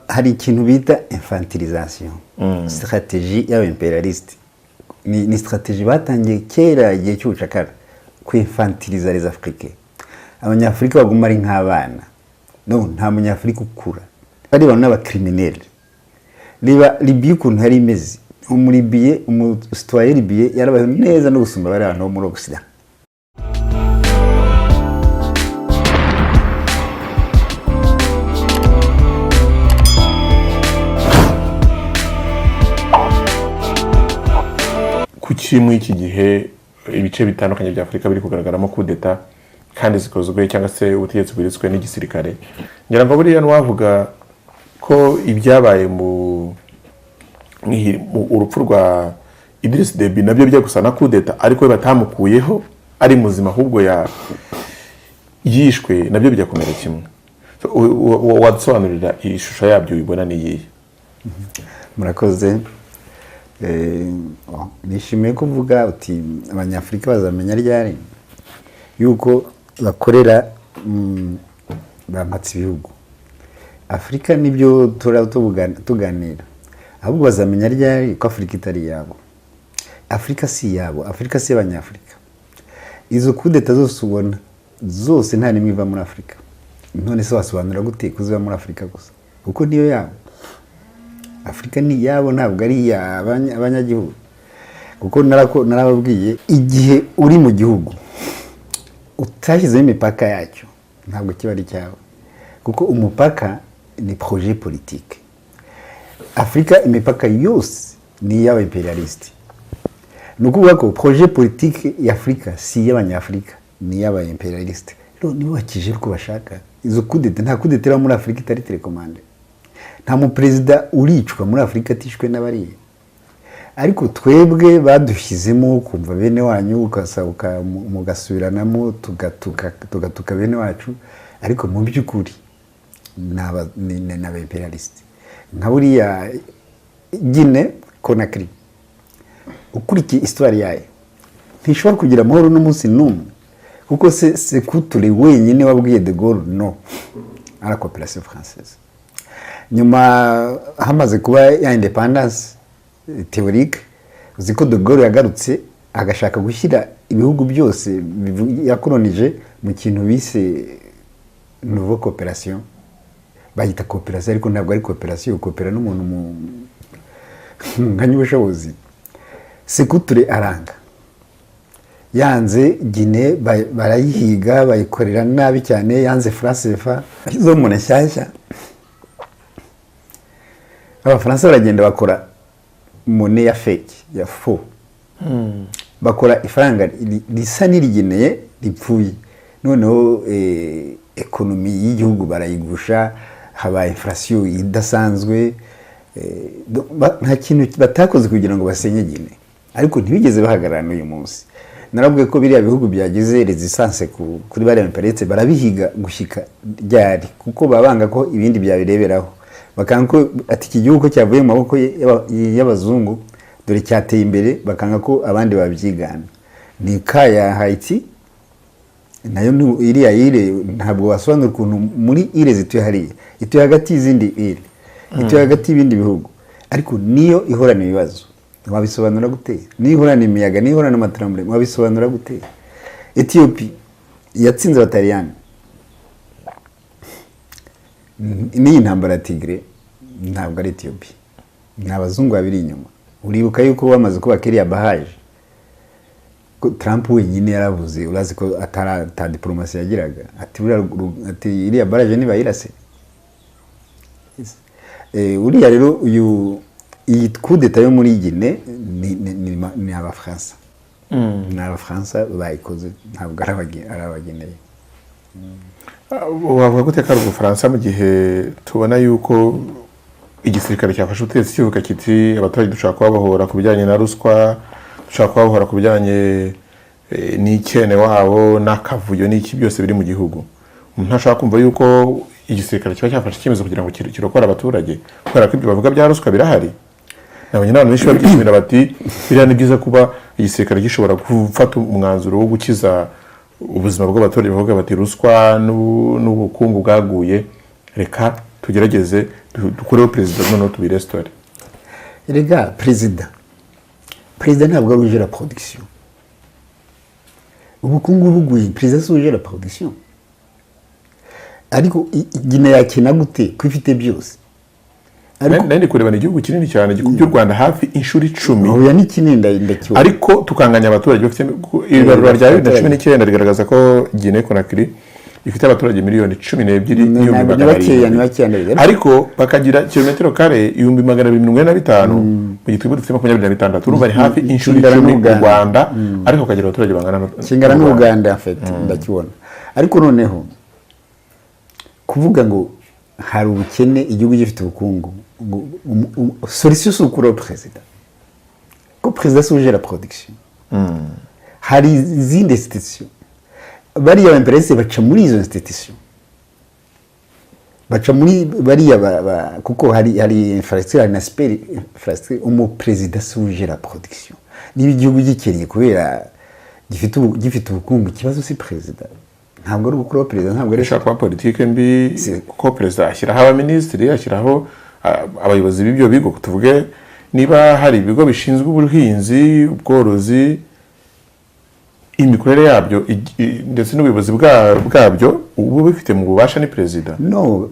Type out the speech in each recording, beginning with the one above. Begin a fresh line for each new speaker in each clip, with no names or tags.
Hari ikintu bita infantilisation, stratégie y'aba-impérialiste. Ni stratégie batangiye kera igihe cy'ubucakara, kwinfantiliza les Africains. Abanyafurika baguma ari nk'abana. No nta Munyafurika ukura, bari bantu n'abacriminels. Reba Libiya ukuntu yari imeze. Umulibye, umusitwaye libye yarabayeho neza no gusumba bari abantu bo muri Occident.
Kuki muri iki gihe ibice bitandukanye bya Afurika biri kugaragaramo kudeta kandi zikozwe cyangwa se ubutegetsi bugizwe n'igisirikare? Ngira ngo buriya ntiwavuga ko ibyabaye mu urupfu rwa Idris Deby nabyo bijya gusa na kudeta, ariko we batamukuyeho ari muzima, ahubwo ya yishwe, nabyo bijya kumera kimwe. So, wadusobanurira iyi shusho yabyo ubibona ni iyihe?
Murakoze. Oh, nishimiye kuvuga uti Abanyafurika bazamenya ryari yuko bakorera bampatse ibihugu. Afurika nibyo tuganira, ahubwo bazamenya ryari ko Afurika itari iyabo? Afurika si iyabo, Afurika si iy'Abanyafurika. Izo kudeta zose ubona zose, nta n'imwe iva muri Afurika. None se wasobanura gute ko ziba muri Afurika gusa? Kuko niyo yabo. Afurika ni iyabo, ntabwo ari abanyagihugu. Kuko narababwiye, igihe uri mu gihugu utashyizemo imipaka yacyo, ntabwo kiba ari cyawe, kuko umupaka ni projet politique. Afurika imipaka yose ni iy'aba impérialiste. Ni ukuvuga ko projet politique ya Afurika si iy'Abanyafurika, ni iy'aba impérialiste. Rero nibo bakije uko bashaka. Izo kudeta, nta kudeta iba muri Afurika itari télécommandée. Nta muperezida uricwa muri Afurika atishwe n'abariya. Ariko twebwe badushyizemo kumva bene wanyu, ukasabuka mugasubiranamo, tugatuka tugatuka bene wacu, ariko mu by'ukuri ni aba impérialiste. Nka buriya Guinée Conakry, ukurikiye histoire yayo, ntishobora kugira amahoro n'umunsi n'umwe, kuko se Sékou Touré wenyine wabwiye de Gaulle non à la coopération française. Nyuma hamaze kuba ya indépendance théorique, uzi ko de Gaulle yagarutse agashaka gushyira ibihugu byose yakolonije mu kintu bise nouveau coopération. Bayita coopération, ariko ntabwo ari coopération. Coopéra n'umuntu mu munganya ubushobozi. Sékou Touré aranga, yanze. Guinée barayihiga, bayikorera nabi cyane. Yanze franc CFA, ashyizeho umuntu nshyashya. Abafaransa baragenda bakora monnaie ya fake, ya faux, bakora ifaranga risa n'irigeneye ripfuye. Noneho économie y'igihugu barayigusha, haba inflation idasanzwe. Nta kintu batakoze kugira ngo basenye Guinée, ariko ntibigeze bahagarara. N'uyu munsi narabwiye ko biriya bihugu byagize résistance kuri bariya impérialistes barabihiga gushyika ryari, kuko baba banga ko ibindi byabireberaho, bakanga ko ati iki gihugu ko cyavuye mu maboko y'abazungu, dore cyateye imbere, bakanga ko abandi babyigana. Ni ka ya Haiti nayo iriya île, ntabwo wasobanura ukuntu muri îles zituye hariya, ituye hagati y'izindi îles, ituye hagati y'ibindi bihugu, ariko niyo ihorana ibibazo. Wabisobanura gute? Niyo ihorana imiyaga, niyo ihorana amatremblements, wabisobanura gute? Etiyopi yatsinze Abataliyani. N'iyi ntambara ya Tigre ntabwo ari Etiyopi, ni abazungu babiri inyuma. Uribuka yuko bamaze kubaka iriya barrage, ko Trump wenyine yaravuze, urazi ko atari ata diplomasi yagiraga, ati buriya ati iriya barrage nibayirase. Uriya rero, uyu iyi kudeta yo muri Guinée ni Abafaransa, ni Abafaransa bayikoze, ntabwo ari Abageneye.
Wavuga gute ko ari Ubufaransa mu gihe tubona yuko igisirikare cyafashe ubutegetsi kivuga kiti abaturage dushobora kubabohora ku bijyanye na ruswa, dushobora kubabohora ku bijyanye n'ikene wabo n'akavuyo n'iki byose biri mu gihugu? Umuntu ntashobora kumva yuko igisirikare kiba cyafashe icyemezo kugira ngo kirokore abaturage, kubera ko ibyo bavuga bya ruswa birahari. Nabonye n'abantu benshi babyishimira, bati biriya ni byiza kuba igisirikare gishobora gufata umwanzuro wo gukiza ubuzima bw'abaturage, bavuga bati ruswa n'ubukungu bwaguye, reka tugerageze. Dukureho perezida, noneho tubirestore.
Erega perezida ntabwo ari ugera production. Ubukungu buguye, perezida si ugera production. Ariko Guinée yakina gute ko ifite byose? Ariko
Nari ndi kureba, ni igihugu kinini cyane gikubye u Rwanda hafi inshuro 10.
Oya, ni kinini, ndakibona.
Ariko tukanganya abaturage bafite. Ibarura rya 2019 rigaragaza ko Guinea Conakry ifite abaturage miliyoni 12 n'ibihumbi
Ni
magana
bakeya, ni
arindwi.
bakeya, ndabizi.
Ariko bakagira kilometero kare 245,000, mu gihe twebwe dufite 26. Urumva ni hafi inshuro
Kingana
10 u
n'Uganda.
Rwanda, ariko bakagira abaturage bangana
Kingana
n'u Rwanda.
n'Uganda en fait, ndakibona. Ariko noneho kuvuga ngo hari ubukene, igihugu gifite ubukungu, ngo solution si ukuraho perezida, ko perezida si ugera production. Hari izindi institution, bariya ba impérialistes baca muri izo institution, baca muri bariya kuko hari infrastructure, hari na super infrastructure. Umuperezida si ugera production. Niba igihugu gikennye kubera gifite ubukungu, ikibazo si perezida, ntabwo ari ugukuraho perezida, ntabwo ari
Ishobora kuba politike mbi, kuko perezida ashyiraho abaminisitiri, ashyiraho abayobozi b'ibyo bigo. Tuvuge niba hari ibigo bishinzwe ubuhinzi, ubworozi, imikorere yabyo ndetse n'ubuyobozi bwabyo ubu bifite mu bubasha ni perezida.
No,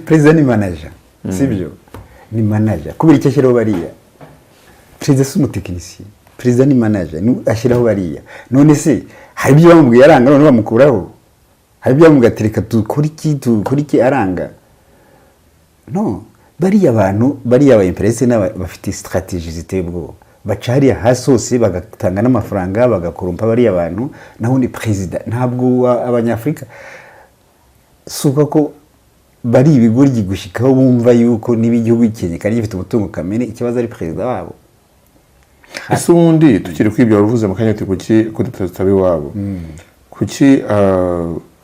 perezida ni manager, sibyo? Ni manager. Kubera icyo ashyiraho bariya? Perezida si umutekinisiye, perezida ni manager, ashyiraho bariya. None se hari ibyo bamubwiye aranga, none bamukuraho? Hari ibyo bamubwiye ati: "Reka dukore iki, dukore iki," aranga? No, bariya bantu, bariya ba impérialistes bafite stratégie ziteye ubwoba. Baca hariya hasi hose, bagatanga n'amafaranga, bagakorompa bariya bantu. Naho ni perezida, ntabwo Abanyafurika si uko ko bari ibigoryi gushyikaho bumva yuko niba igihugu gikennye kandi gifite umutungo kamere, ikibazo ari perezida wabo.
Ese ubundi tukiri kuri ibyo waruvuze mu kanya uti kuki kudeta zitaba iwabo, kuki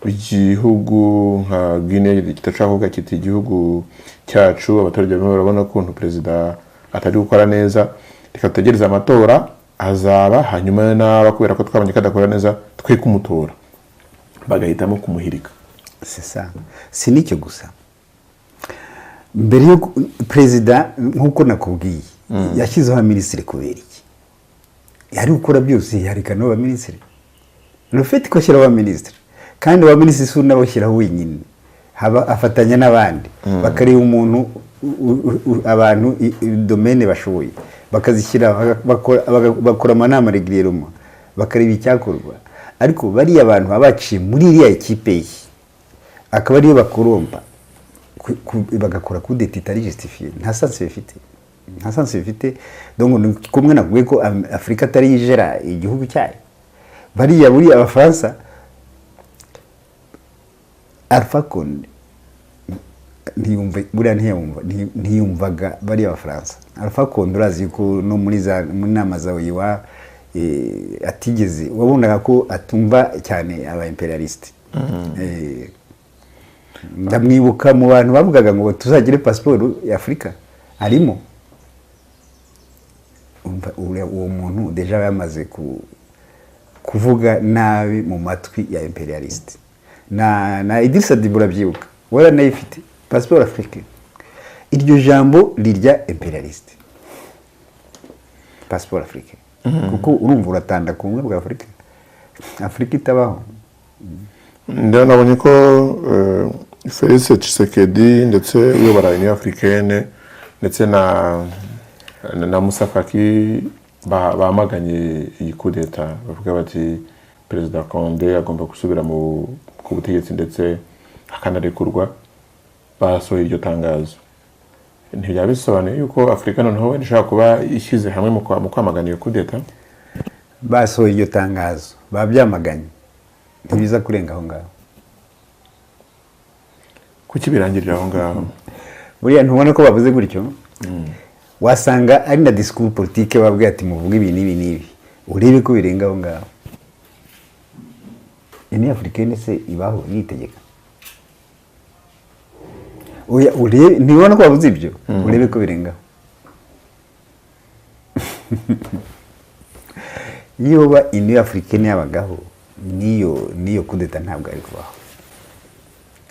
igihugu nka Guinea kidashobora kuvuga kiti: "Igihugu cyacu, abaturage barimo barabona ukuntu perezida atari gukora neza, reka dutegereze amatora azaba, hanyuma naba kubera ko twabonye ko adakora neza twe kumutora," bagahitamo kumuhirika?
C'est ça. Si n'icyo gusa. Mbere yo perezida, nk'uko nakubwiye, yashyizeho abaminisitiri kubera iki? Yari gukora byose, yareka n'abo baminisitiri. Le fait ko ashyiraho abaminisitiri, kandi abaminisitiri si unabashyiraho wenyine, haba afatanya n'abandi, bakareba umuntu abantu domaine bashoboye bakazishyira, bakora amanama régulièrement, bakareba icyakorwa. Ariko bariya bantu baba baciye muri iriya ekipe ye, akaba ariyo bakorompa, bagakora kudeta itari justifiée, nta sens bifite, nta sens bifite. Donc ni kumwe nakubwiye ko Afurika atari yijera igihugu cyayo. Bariya, buriya Abafaransa, Alpha Condé ntiyumva, buriya ntiyumva, ntiyumvaga bariya Bafaransa. Alpha Condé, urazi ko no muri za mu nama za OUA atigeze, wabonaga ko atumva cyane aba impérialistes. Ndamwibuka mu bantu bavugaga ngo tuzagire pasiporo ya Afurika arimo. Umva, uwo muntu déjà yamaze kuvuga nabi mu matwi ya impérialiste. Na Idrissa Déby, urabyibuka, waranayifite pasiporo africaine. Iryo jambo rirya impérialiste, pasiporo africaine, kuko urumva uratanda ku bumwe bwa Afurika, Afurika itabaho.
Ndabona, nabonye ko Felix Tshisekedi ndetse uyobora Union Africaine ndetse na Moussa Faki bamaganye iyi kudeta, bavuga bati Perezida Condé agomba gusubira ku butegetsi ndetse akanarekurwa. Basohoye iryo tangazo. Ntibyaba bisobanuye yuko Afurika noneho wenda ishobora kuba ishyize hamwe mu kwamagana iyo kudeta?
Basohoye iryo tangazo, babyamaganye, ntibiza kurenga aho ngaho.
Kuki birangirira aho ngaho?
Buriya ntubona ko bavuze gutyo, wasanga ari na discours politique, babwiye ati: "Muvuge ibi n'ibi n'ibi," urebe ko birenga aho ngaho. Union africaine se ibaho yitegeka? Oya, urebe, ntibona ko bavuze ibyo, urebe ko birengaho. Iyo Union africaine yabagaho, niyo kudeta ntabwo ari kubaho,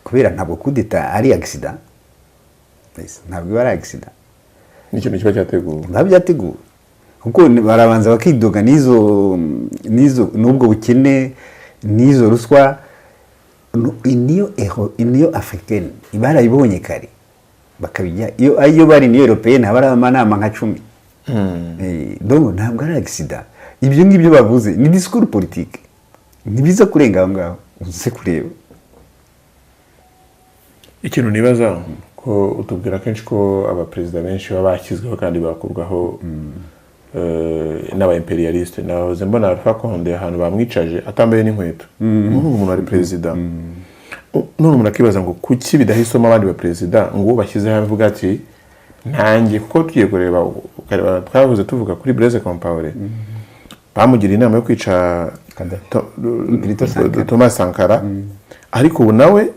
kubera ntabwo kudeta ari accident. Yes, ntabwo iba ari accident.
Ni ikintu kiba cyateguwe.
Biba byateguwe, kuko barabanza bakidoga n'izo n'ubwo bukene n'izo ruswa. Niyo africaine barayibonye kare, bakabijya. Iyo bari Union européenne, haba hari amanama nka 10. Donc ntabwo ari accident. Ibyo ngibyo bavuze ni discours politique, ntibiza kurenga aho ngaho, uze kureba.
Ikintu nibaza, ko utubwira kenshi ko abaperezida benshi baba bashyizweho kandi bakurwaho n'aba impérialiste, nahoze mbona Alpha Condé ahantu bamwicaje atambaye n'inkweto. Nk'ubu umuntu ari perezida, none umuntu akibaza ngo kuki bidaha isomo abandi baperezida, ngo uwo bashyizeho avuga ati ntange? Kuko tugiye kureba, ukareba, twavuze tuvuga kuri Blaise Compaoré, bamugiriye inama yo kwica
Gaddafi. Plutôt Sankara.
Thomas Sankara, ariko ubu nawe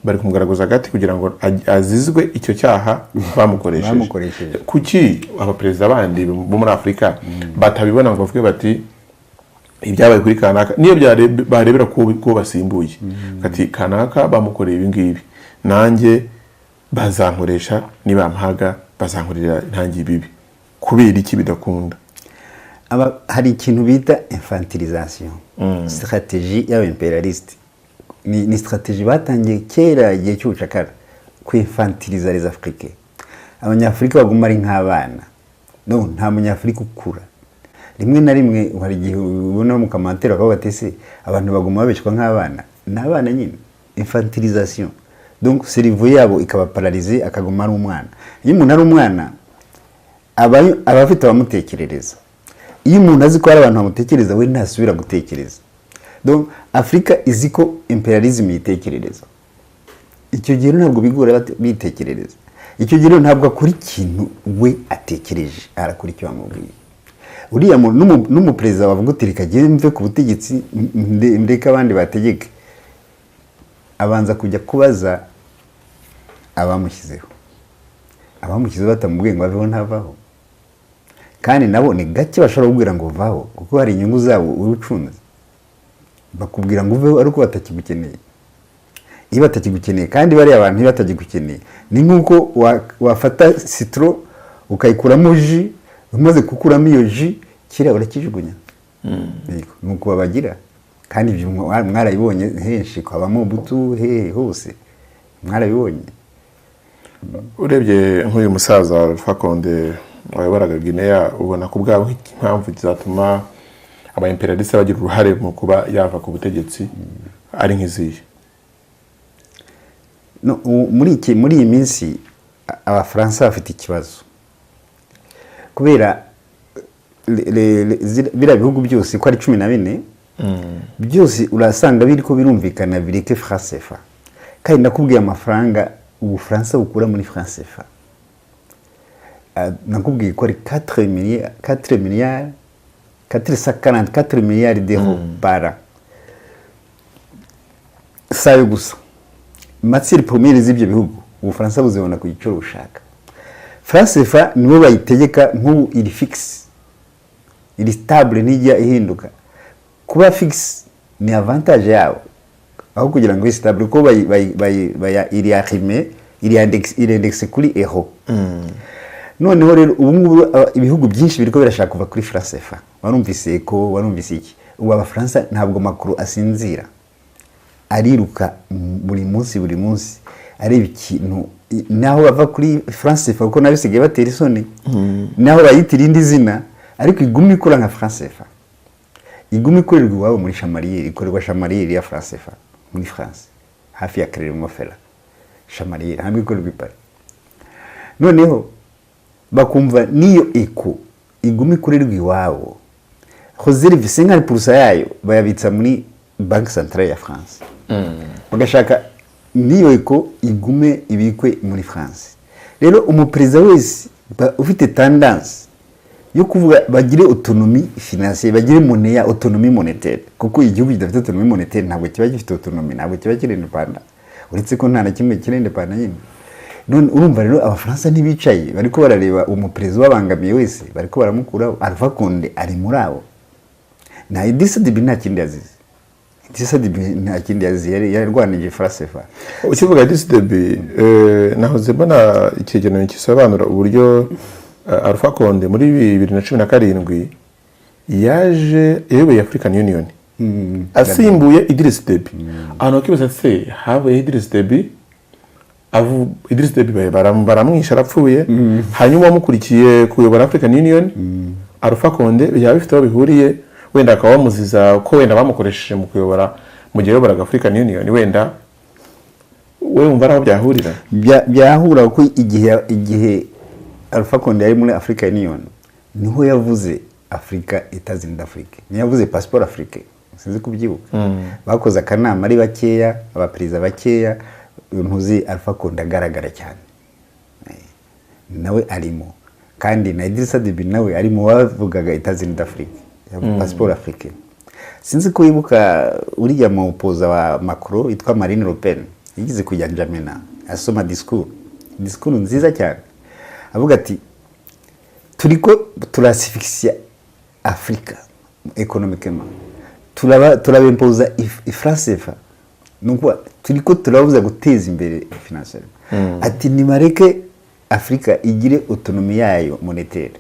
bari kumugaragaza agati kugira ngo azizwe icyo cyaha bamukoresheje.
Bamukoresheje.
Kuki abaperezida bandi bo muri Afurika batabibona ngo bavuge bati ibyabaye kuri kanaka, niyo barebera ku basimbuye, ati kanaka bamukoreye ibi ngibi, nanjye bazankoresha, nibampaga bazankorera ntange ibibi? Kubera iki bidakunda?
Hari ikintu bita infantilisation, stratégie y'aba impérialiste. Ni stratégie batangiye kera igihe cy'ubucakara, kwinfantiliza les Africains. Abanyafurika baguma ari nk'abana. No nta Munyafurika ukura. Rimwe na rimwe hari igihe ubona mu commentaire bakavuga bati: "Ese abantu baguma babeshwa nk'abana?" Ni abana nyine, infantilisation. Donc cerveau yabo ikaba paralysée, akaguma ari umwana. Iyo umuntu ari umwana, aba afite abamutekerereza. Iyo umuntu azi ko hari abantu bamutekereza, we ntasubira gutekereza. Donc Afurika izi ko impérialisme yitekerereza. Icyo gihe rero ntabwo bigora bitekerereza. Icyo gihe rero ntabwo akora ikintu we atekereje, arakora icyo bamubwiye. Uriya n'umuperezida wavuga uti: "Reka ngende mve ku butegetsi, ndeke abandi bategeke," abanza kujya kubaza abamushyizeho. Abamushyizeho batamubwiye ngo aveho, ntavaho. Kandi nabo ni gake bashobora kukubwira ngo vaho, kuko hari inyungu zabo uri ucunze. Bakubwira ngo uveho ariko batakigukeneye. Iyo batakigukeneye, kandi bariya bantu iyo batagigukeneye, ni nk'uko wafata citron ukayikuramo jus. Umaze gukuramo iyo jus, kiriya urakijugunya. Yego, ni uko babagira. Kandi ibyo mwarabibonye henshi, kwa Mobutu, hehe hose mwarabibonye.
Urebye nk'uyu musaza Alpha Condé wayoboraga Guinea, ubona ko ubwabo impamvu zatuma aba impérialiste bagira uruhare mu kuba yava ku butegetsi ari nk'izihe?
No, muri iyi minsi Abafaransa bafite ikibazo kubera biriya bihugu byose uko ari 14 byose urasanga biriko birumvikana bireke franc CFA. Kandi nakubwiye amafaranga Ubufaransa bukura muri franc CFA. Nakubwiye ko ari 4 milliards, 4 milliards 444 milliards d'euros par an. Si ayo gusa, matières premières z'ibyo bihugu Ubufaransa buzibona ku giciro bushaka. Franc CFA nibo bayitegeka. Nk'ubu iri fixe, iri stable, ntijya ihinduka. Kuba fixe ni avantage yabo aho kugira ngo ibe stable, kuko iri arrimé, iri indexé kuri euro. Noneho rero ubu ngubu ibihugu byinshi biriko birashaka kuva kuri franc CFA. Warumvise ko warumvise iki? Ubu Abafaransa, ntabwo Macron asinzira, ariruka buri munsi, buri munsi areba ikintu naho bava kuri franc CFA, kuko nayo bisigaye batera isoni, naho bayita irindi zina, ariko iguma ikora nka franc CFA, iguma ikorerwa iwabo muri Chamalières. Ikorerwa Chamalières ya franc CFA muri France, hafi ya Clermont-Ferrand. Chamalières ntabwo ikorerwa i Paris. Noneho bakumva n'iyo eko iguma ikorerwa iwabo, réserve 50% yayo bayabitsa muri Banque centrale ya France. Bagashaka n'iyo eko igume ibikwe muri France. Rero umuperezida wese ufite tendance yo kuvuga bagire autonomie financière, bagire monnaie ya autonomie monétaire, kuko igihugu kidafite autonomie monétaire ntabwo kiba gifite autonomie, ntabwo kiba kiri indépendant, uretse ko nta na kimwe kiri indépendant nyine. None urumva rero Abafaransa ntibicaye, bariko barareba umuperezida ubabangamiye wese, bariko baramukuraho. Alpha Condé ari muri abo. Na Idrissa Déby nta kindi yazize. Idrissa Déby nta kindi yazi, yari yarwanije franc CFA.
Ukivuga Idriss Déby, nahoze mbona icyegeranyo gisobanura uburyo Alpha Condé muri 2017 yaje yayoboye African Union asimbuye Idriss Déby. Ahantu bakibaza se habaye Idriss Déby, Idriss Déby baramwishe arapfuye, hanyuma uwamukurikiye kuyobora African Union, Alpha Condé, byaba bifite aho bihuriye? Wenda bakaba bamuziza ko wenda bamukoresheje mu kuyobora mu gihe yayoboraga African Union. Wenda we wumva ari aho byahurira?
Byahura kuko igihe Alpha Condé yari muri Africa Union niho yavuze Afrika, États-Unis d'Afrique, niyo yavuze passeport Afrique, sinzi kubyibuka. Bakoze akanama ari bakeya, abaperezida bakeya, ntuzi Alpha Condé agaragara cyane, nawe arimo, kandi na Idrissa Déby nawe ari mu bavugaga États-Unis d'Afrique, passeport africain. Sinzi ko wibuka uriya mupoza wa Macron witwa Marine Le Pen yigeze kujya N'Djamena asoma discours nziza cyane, avuga ati turiko turasphyxia Afrika économiquement, turabimpoza ifranc CFA, ni ukuvuga turiko turabuza guteza imbere financièrement. Ati nibareke Afurika igire autonomie yayo monétaire.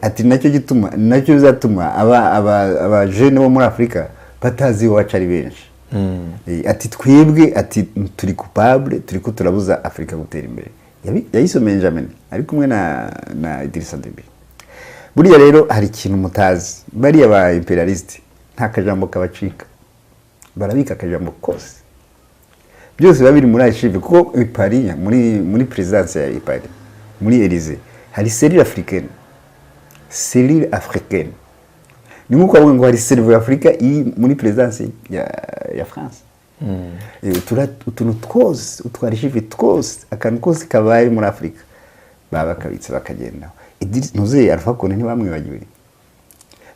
Ati nacyo gituma, nacyo bizatuma aba jeunes bo muri Afurika batazi iwacu ari benshi. Ati twebwe, ati turi coupable, turi ko turabuza Afurika gutera imbere. Yayisomeye N'Djamena ari kumwe na Idrissa Déby. Buriya rero hari ikintu mutazi: bariya ba impérialistes nta kajambo kabacika, barabika akajambo kose, byose biba biri muri archive, kuko i Paris, muri présidence ya Paris, muri Élysée, hari cellule africaine. Cellule africaine ni nkuko bavuga ngo hari cerveau ya Afurika iri muri présidence ya France. Utuntu twose, utu archive twose, akantu kose kabaye muri Afurika baba bakabitse bakagendaho. Ntuzi Alpha Condé ntibamwibagiwe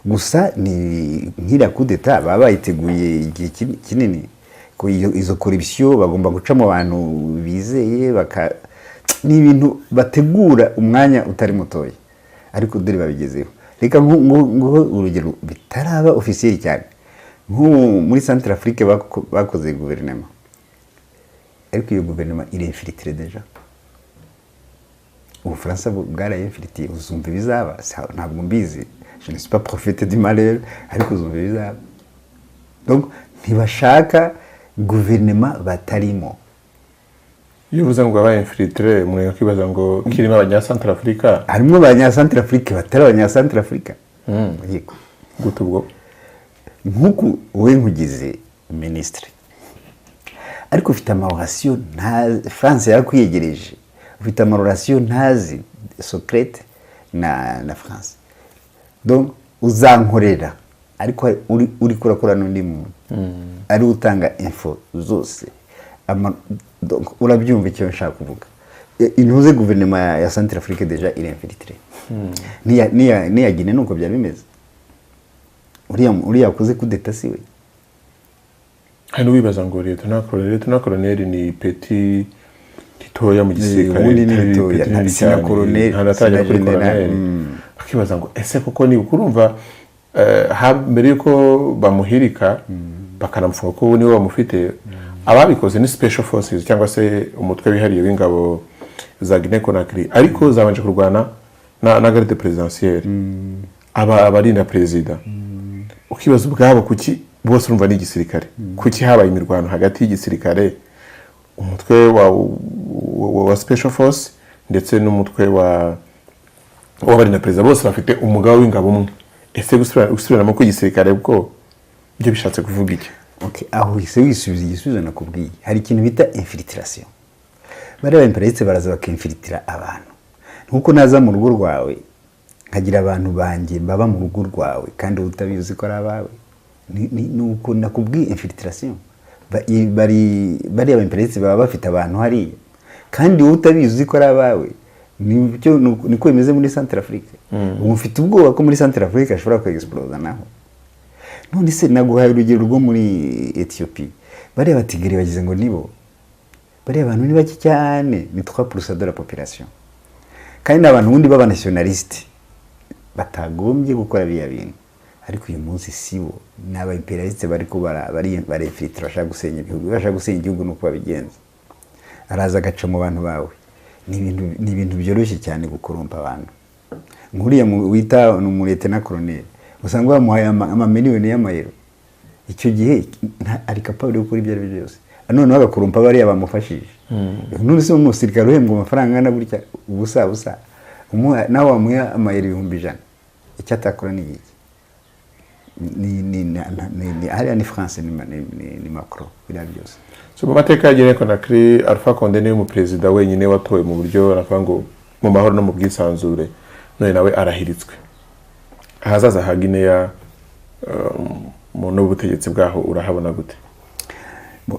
gusa, ni nk'iriya coup d'état baba bayiteguye igihe kinini, ko izo corruption bagomba guca mu bantu bizeye, baka ni ibintu bategura umwanya utari mutoya, ariko dore babigezeho. Reka nguhe urugero bitaraba officiel cyane. Nk'ubu muri Centre Afrique bakoze guverinoma, ariko iyo guverinoma iri infiltrée déjà, Ubufaransa bwarayinfilitiye. Uzumva ibizaba, ntabwo mbizi, je ne suis pas prophète du malheur, ariko uzumva ibizaba. Donc ntibashaka guverinoma batarimo.
Iyo uvuze ngo abaye infiltré, umuntu yakwibaza ngo kirimo abanyasantarafurika.
Harimo abanyasantarafurika batari abanyasantarafurika, yego.
Gute ubwo?
Nk'uku wowe nkugize minisitiri, ariko ufite ama relations nta France yakwiyegereje, ufite ama relations ntazi secrètes na France, donc uzankorera, ariko uri kurakora n'undi muntu ari utanga info zose. Donc, urabyumva icyo nshaka kuvuga? Intuze guverinoma ya Centrafrique déjà iri infiltrée, n'iya Guinée nuko byari bimeze. Uriya wakoze coup d'état si we?
Hari n'uwibaza ngo lieutenant colonel, lieutenant colonel ni peti ritoya mu gisirikare.
Ubundi ni
ritari
ritoya,
peti nini
si na
cyane,
colonel,
ntanatagera
si na
kuri
général,
colonel. Bakibaza ngo ese koko ni urumva mbere yuko bamuhirika bakanamufunga, ko ubu niwe bamufite, ababikoze ni special forces cyangwa se umutwe wihariye w'ingabo za Guinea Conakry, ariko zabanje kurwana na garde présidentielle, aba abarinda perezida. Ukibaza ubwabo kuki bose urumva ni igisirikare, kuki habaye imirwano hagati y'igisirikare, umutwe wa special force ndetse n'umutwe wa w'abarinda perezida, bose bafite umugaba w'ingabo umwe? Ese gusubiranamo kw'igisirikare bwo byo bishatse kuvuga iki?
Okay, aho uhise wisubiza igisubizo nakubwiye. Hari ikintu bita infiltration. Bariya impérialistes baraza bakinfilitira abantu, nkuko naza mu rugo rwawe nkagira abantu banjye baba mu rugo rwawe kandi wowe utabizi ko ari abawe. Ni uko nakubwiye infiltration. Bariya ba impérialistes baba bafite abantu hariya kandi wowe utabizi, uzi ko ari abawe. Nibyo, niko bimeze muri Centre Afrique. Ubu mfite ubwoba ko muri Centre Afrique hashobora kwexplosa naho. None se naguhaye urugero rwo muri Ethiopia, bariya batigiri bagize ngo nibo, bariya bantu ni bake cyane, ni 3% de la population, kandi ni abantu ubundi b'abanationaliste batagombye gukora biriya bintu. Ariko uyu munsi si bo, ni aba impérialistes bariko barefilitira, bashaka gusenya ibihugu. Bashaka gusenya igihugu nuko babigenza, araza agaca mu bantu bawe. Ni ibintu byoroshye cyane gukorompa abantu nk'uriya wita ni umu lieutenant colonel, usanga bamuhaye amamiliyoni y'amayero. Icyo gihe ari capable yo gukora ibyo ari byo byose, noneho agakorompa bariya bamufashije. None se umusirikare uhembwa amafaranga angana gutya ubusa busa, nawe wamuha amayero 100,000, icyo atakora ni iki? Ni hariya ni France, ni Macron, biriya byose.
So mu mateka ya Guinea Conakry, Alpha Condé niwe muperezida wenyine watowe mu buryo navuga ngo mu mahoro no mu bwisanzure, none nawe arahiritswe. Ahazaza ha Guinea mu n'ubutegetsi bwaho urahabona gute?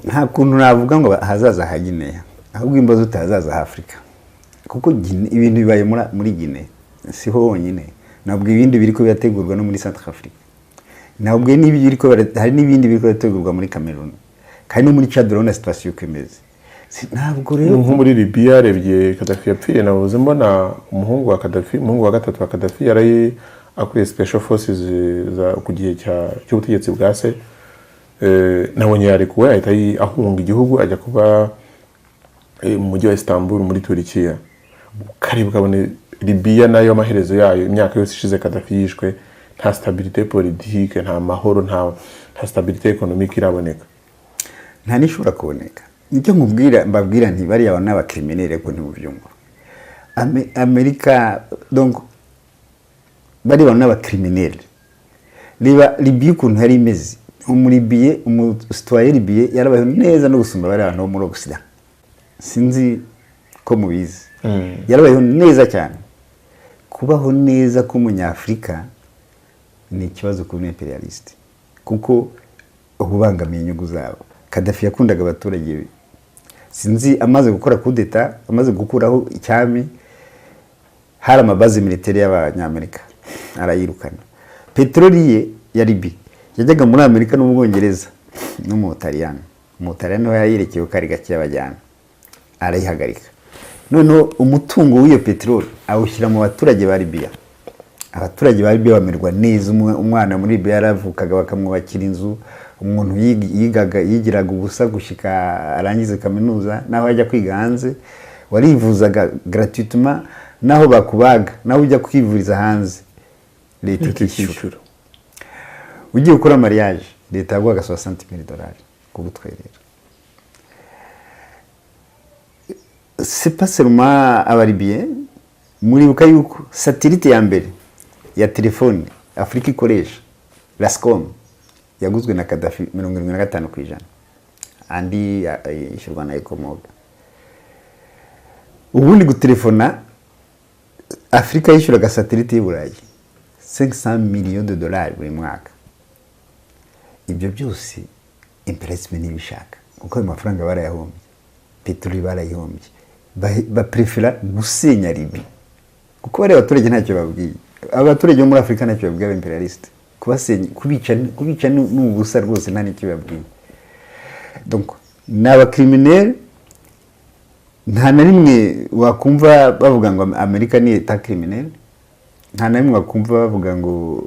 Nta kuntu navuga ngo ahazaza ha Guinea, ahubwo imbazo utahazaza ha Afurika, kuko ibintu bibaye muri Guinea siho honyine. Ntabwo ibindi biri ko birategurwa no muri Centrafrique, ntabwo hari n'ibindi biri ko birategurwa muri Cameroon, kandi no muri Chad urabona situation uko imeze. Ntabwo rero
Nko muri Libya, rebye Gaddafi yapfiriye, nabuze mbona umuhungu wa Gaddafi, umuhungu wa gatatu wa Gaddafi, yari akuriye special forces za ku gihe cy'ubutegetsi bwa se. Nabonye yarekuwe, ahita ahunga igihugu, ajya kuba mu mujyi wa Istanbul muri Turikiya. Ukareba ukabona Libya nayo amaherezo yayo, imyaka yose ishize Gaddafi yishwe, nta stabilité politique, nta mahoro, nta stabilité économique iraboneka.
Nta n'ishobora kuboneka. Nicyo nkubwira, mbabwira nti bariya ni aba criminels, ariko ntimubyumva. Amerika, donc bariya ni aba criminels. Reba Libiya ukuntu yari imeze. Umuribiye, umu citoyen libyen yarabayeho neza no gusumba bariya bantu bo muri Occident. Sinzi ko mubizi, yarabayeho neza cyane. Kubaho neza k'umunyafurika ni ikibazo kuri impérialiste, kuko uba ubangamiye inyungu zabo. Kadafi yakundaga abaturage be. Sinzi, amaze gukora kudeta, amaze gukuraho icyami, hari ama bases militaires y'abanyamerika, arayirukana. Peteroli ye ya Libi yajyaga muri Amerika no mu Bwongereza no mu Butaliyani. Mu Butaliyani niho yayirekeye, ko ari gake yabajyana, arayihagarika. Noneho umutungo w'iyo peteroli awushyira mu baturage ba Libiya. Abaturage ba Libiya bamerwa neza. Umwana muri Libiya yaravukaga bakamwubakira inzu, umuntu yigaga, yigiraga ubusa gushyika arangize kaminuza, naho ajya kwiga hanze. Warivuzaga gratuitement, naho bakubaga, naho ujya kwivuriza hanze leta ikishyura.
Ikishyura.
Ugiye gukora mariage, leta yaguhaga 60 000 dolari kugutwerera. C'est pas seulement abaribiye. Muribuka yuko satellite ya mbere ya telefone Afurika ikoresha, Rascom, yaguzwe na Kadafi 75%, andi yishyurwa na ECOMOG. Ubundi gutelefona, Afurika yishyuraga satellite y'i Burayi 500 millions de dollars buri mwaka. Ibyo byose impérialisme ntibishaka, kuko ayo mafaranga barayahombye, peteroli barayihombye. Baprefera gusenya Libi, kuko bariya abaturage ntacyo babwiye. Abaturage bo muri Afurika ntacyo babwiye aba impérialistes. Kubasenya, kubica ni ubusa rwose, nta n'icyo babwiye. Donc ni aba criminels. Nta na rimwe wakumva bavuga ngo Amerika ni état criminel, nta na rimwe wakumva bavuga ngo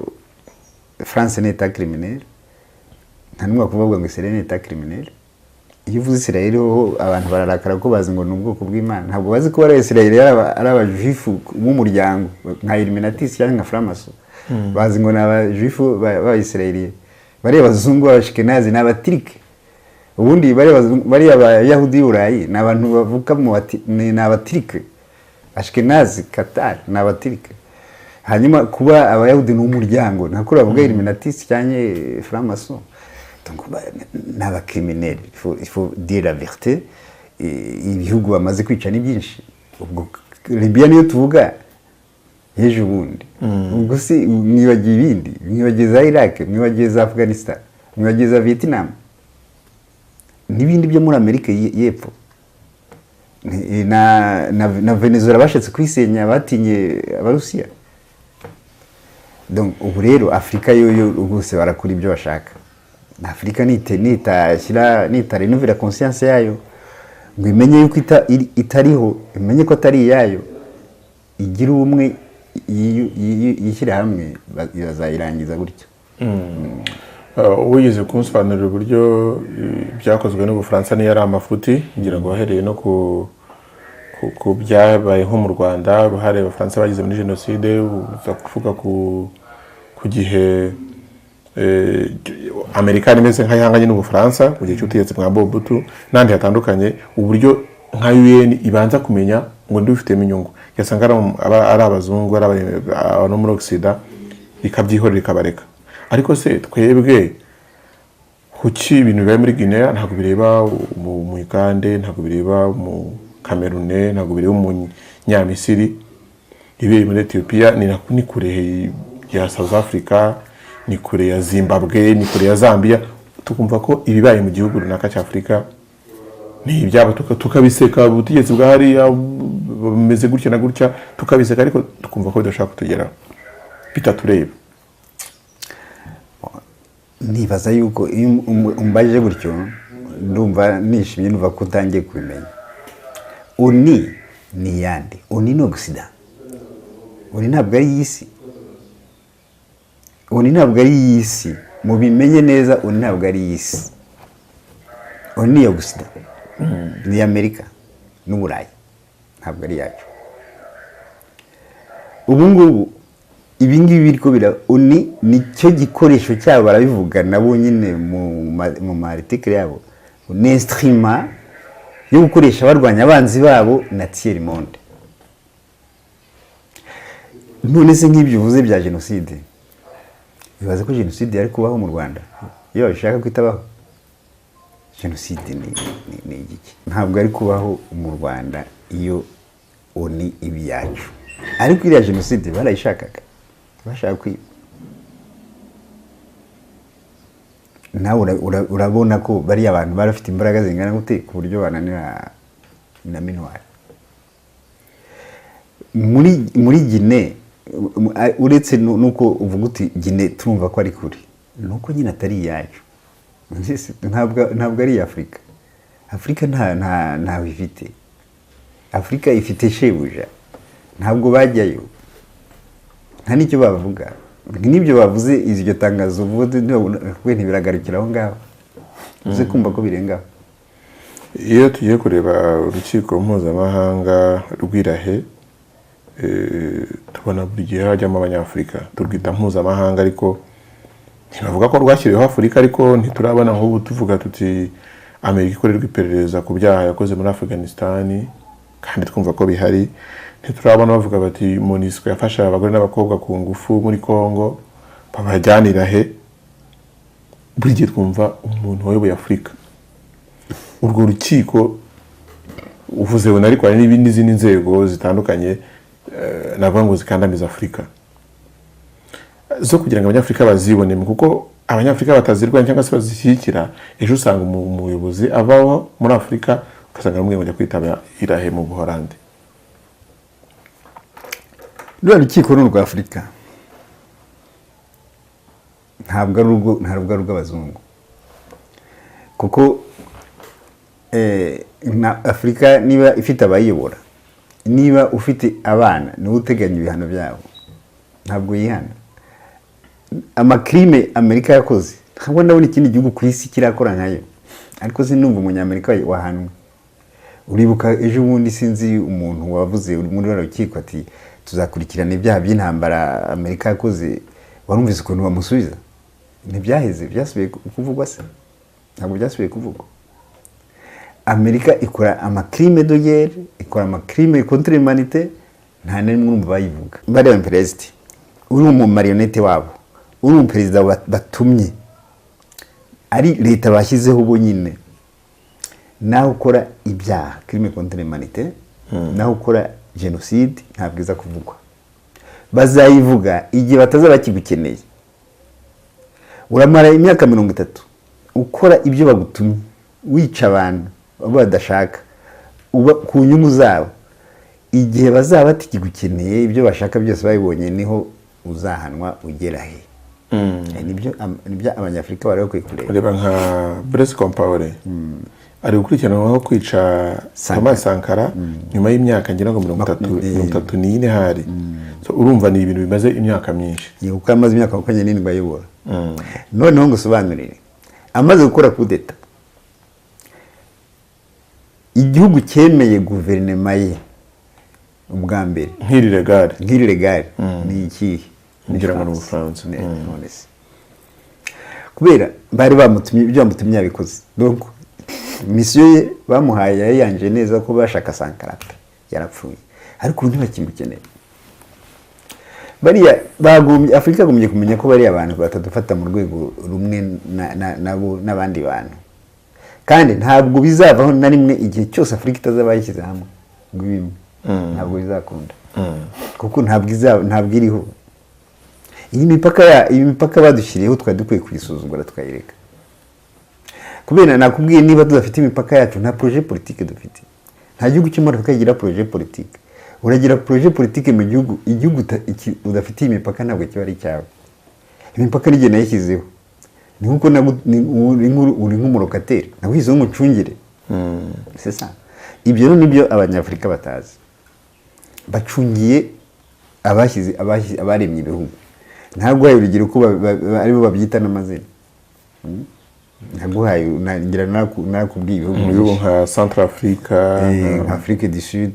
France ni état criminel, nta n'umwe wakumva bavuga ngo Israel ni état criminel. Iyo uvuze Israel ho abantu bararakara, ko bazi ngo ni ubwoko bw'Imana. Ntabwo bazi ko bari Israel ari abajuifu b'umuryango nka Illuminatis cyangwa nka Franc-maçon. Bazi ngo ni abajuifu b'Abayisiraheli. Bariya bazungu b'Abashikenazi ni abatirike. Ubundi bariya Bayahudi b'i Burayi ni abantu bavuka mu ni abatirike. Ashikenazi, Qatar ni abatirike. Hanyuma kuba Abayahudi ni umuryango, ntabwo bavuga Illuminatis cyangwa Franc-maçon. Donc ni aba criminels, il faut dire la vérité. Ibihugu bamaze kwica ni byinshi. Ubwo Libya niyo tuvuga ejo bundi, ubwo si mwibagiye ibindi? Mwibagiye za Iraq, mwibagiye za Afghanistan, mwibagiye za Vietnam n'ibindi byo muri Amerika y'Epfo. Na Venezuela bashatse kuyisenya, batinye Abarusiya. Donc ubu rero Afurika yo rwose barakora ibyo bashaka. Na Afurika nitashyira, nitarenuvira conscience yayo ngo imenye yuko itariho, imenye ko atari iyayo, igire ubumwe, yishyire hamwe, bazayirangiza gutyo.
Wigeze kunsobanurira uburyo byakozwe n'Ubufaransa niyo ari amafuti, ngira ngo wahereye no ku byabaye nko mu Rwanda, uruhare Abafaransa bagize muri jenoside, uza kuvuga ku gihe Amerika yari imeze nk'ayihanganye n'Ubufaransa mu gihe cy'ubutegetsi bwa Mobutu n'ahandi hatandukanye, uburyo nka UN ibanza kumenya ngo ndi ufitemo inyungu, yasanga ari abazungu, ari abantu muri Occident, ikabyihorera ikabareka. Ariko se twebwe kuki ibintu bibaye muri Guinea ntabwo bireba mu Ugande, ntabwo bireba mu Cameroon, ntabwo bireba mu Nyamisiri, ibiri muri Ethiopia ni kure ya South Africa, ni kure ya Zimbabwe, ni kure ya Zambia, tukumva ko ibibaye mu gihugu runaka cya Afurika ni ibyabo, tukabiseka, ubutegetsi bwa hariya bumeze gutya na gutya tukabiseka, ariko tukumva ko bidashobora kutugeraho, bitatureba?
Nibaza yuko iyo umbajije gutyo ndumva nishimye, numva ko utangiye kubimenya. ONU ni iyande? ONU ni Occident. ONU ntabwo ari iy'isi. ONU ntabwo ari iy'isi, mubimenye neza. ONU ntabwo ari iy'isi. ONU ni Occident, ni Amerika n'Uburayi, ntabwo ari iyacu. Ubu ngubu ibi ngibi biriko bira, ONU nicyo gikoresho cyabo, barabivuga nabo nyine mu ma article yabo, ni instrument yo gukoresha barwanya abanzi babo na tiers monde. None se nk'ibyo uvuze bya jenoside, bibaza ko jenoside yari kubaho mu Rwanda iyo babishaka ko itabaho? Jenoside ni igiki? Ntabwo ari kubaho mu Rwanda iyo ONU iba iyacu. Ariko iriya jenoside barayishakaga, bashaka kwiba. Nawe urabona ko bariya abantu bari bafite imbaraga zingana gute ku buryo bananira na MINUAR muri Guinée. Uretse nuko uvuga uti Guinée turumva ko ari kure, nuko nyine atari iyacu. Ntabwo ari iya Afurika. Afurika ntawe ifite. Afurika ifite shebuja, ntabwo bajyayo, nta n'icyo bavuga. N'ibyo bavuze, iryo tangazo uvuze, we ntibiragarukira aho ngaho, uze kumva ko birengaho.
Iyo tugiye kureba Urukiko Mpuzamahanga rw'i La Haye, tubona buri gihe hajyamo Abanyafurika. Turwita mpuzamahanga, ariko ntibavuga ko rwashyiriweho Afurika. Ariko ntiturabona nk'ubu tuvuga tuti Amerika ikorerwa iperereza ku byaha yakoze muri Afghanistan, kandi twumva ko bihari. Ntiturabona bavuga bati MONUSCO yafashe abagore n'abakobwa ku ngufu muri Congo, babajyanira he. Buri gihe twumva umuntu wayoboye Afurika. Urwo rukiko uvuze ngo, ariko hari n'izindi nzego zitandukanye, navuga ngo zikandamiza Afurika, zo kugira ngo Abanyafurika bazibonemo, kuko Abanyafurika batazirwanya cyangwa se bazishyigikira, ejo usanga umuyobozi avaho muri Afurika, ugasanga bamwe bajya kwitaba i La Haye mu Buholandi.
Ruriya rukiko ni urwa Afurika, ntabwo ari urw'abazungu, kuko na Afurika niba ifite abayiyobora, niba ufite abana, niwe uteganya ibihano byabo, ntabwo yihana. Ama crimes Amerika yakoze, ntabwo ndabona ikindi gihugu ku isi kirakora nkayo. Ariko sinumva Umunyamerika wahanwe. Uribuka ejo bundi, sinzi umuntu wavuze uri muri ruriya rukiko ati tuzakurikirana ibyaha by'intambara Amerika yakoze. Warumvise ukuntu bamusubiza? Ntibyaheze byasubiye kuvugwa se? Ntabwo byasubiye kuvugwa. Amerika ikora ama crimes de guerre, ikora ama crimes contre l'humanité, nta na rimwe urumva bayivuga. Bariya perezida, uri umu marionnette wabo, uri umuperezida batumye, ari leta bashyizeho ubu nyine. Nawe ukora ibyaha, crime contre l'humanité, nawe ukora jenoside, ntabwo iza kuvugwa. Bazayivuga igihe batazaba bakigukeneye. Uramara imyaka 30 ukora ibyo bagutumye, wica abantu abo badashaka, uba ku nyungu zabo. Igihe bazaba batikigukeneye, ibyo bashaka byose babibonye, niho uzahanwa ugera he. Nibyo Abanyafurika bari bakwiye kureba.
Ureba nka Blaise Compaoré ari gukurikiranwaho kwica
Sankara.
Thomas Sankara nyuma y'imyaka ngira ngo 30, 34 hari. So, urumva ni ibintu bimaze imyaka myinshi.
Kuko yamaze imyaka 27 ayobora. Noneho ngusobanurire, amaze gukora kudeta, igihugu cyemeye guverinoma ye ubwa mbere
nk'iri regare
nk'iri regare ni ikihe?
Ngira ngo ni Ubufaransa.
None se kubera bari bamutumye, ibyo bamutumye yabikoze. Donc mission ye bamuhaye yayiyanje neza, ko bashaka Sankara pe yarapfuye, ariko ubu ntibakimukeneye. Bariya bagombye, Afurika yagombye kumenya ko bariya bantu batadufata mu rwego rumwe nabo n'abandi bantu, kandi ntabwo bizavaho na rimwe. Igihe cyose Afurika itazaba yishyize hamwe ngo ibe imwe, ntabwo bizakunda, kuko ntabwo iriho. Iyi mipaka badushyiriyeho twari dukwiye kuyisuzugura tukayireka, kubera nakubwiye, niba tudafite imipaka yacu, nta projet politique dufite. Nta gihugu cyo muri Afurika kigira projet politique. Uragira projet politique mu gihugu, igihugu udafitiye imipaka ntabwo kiba ari icyawe. Imipaka n'igihe nayishyizeho ni nkuko uri nk'umulocataire, nagushyizeho ngo uncungire, c'est ça. Ibyo rero nibyo Abanyafurika batazi. Bacungiye abashyize abaremye ibihugu. Ntaguhaye urugero ko aribo babyita n'amazina. Ntaguhaye, ngira nakubwiye ibihugu
mu bihugu
byinshi.
Nka Central Africa.
Nka Afrique du Sud.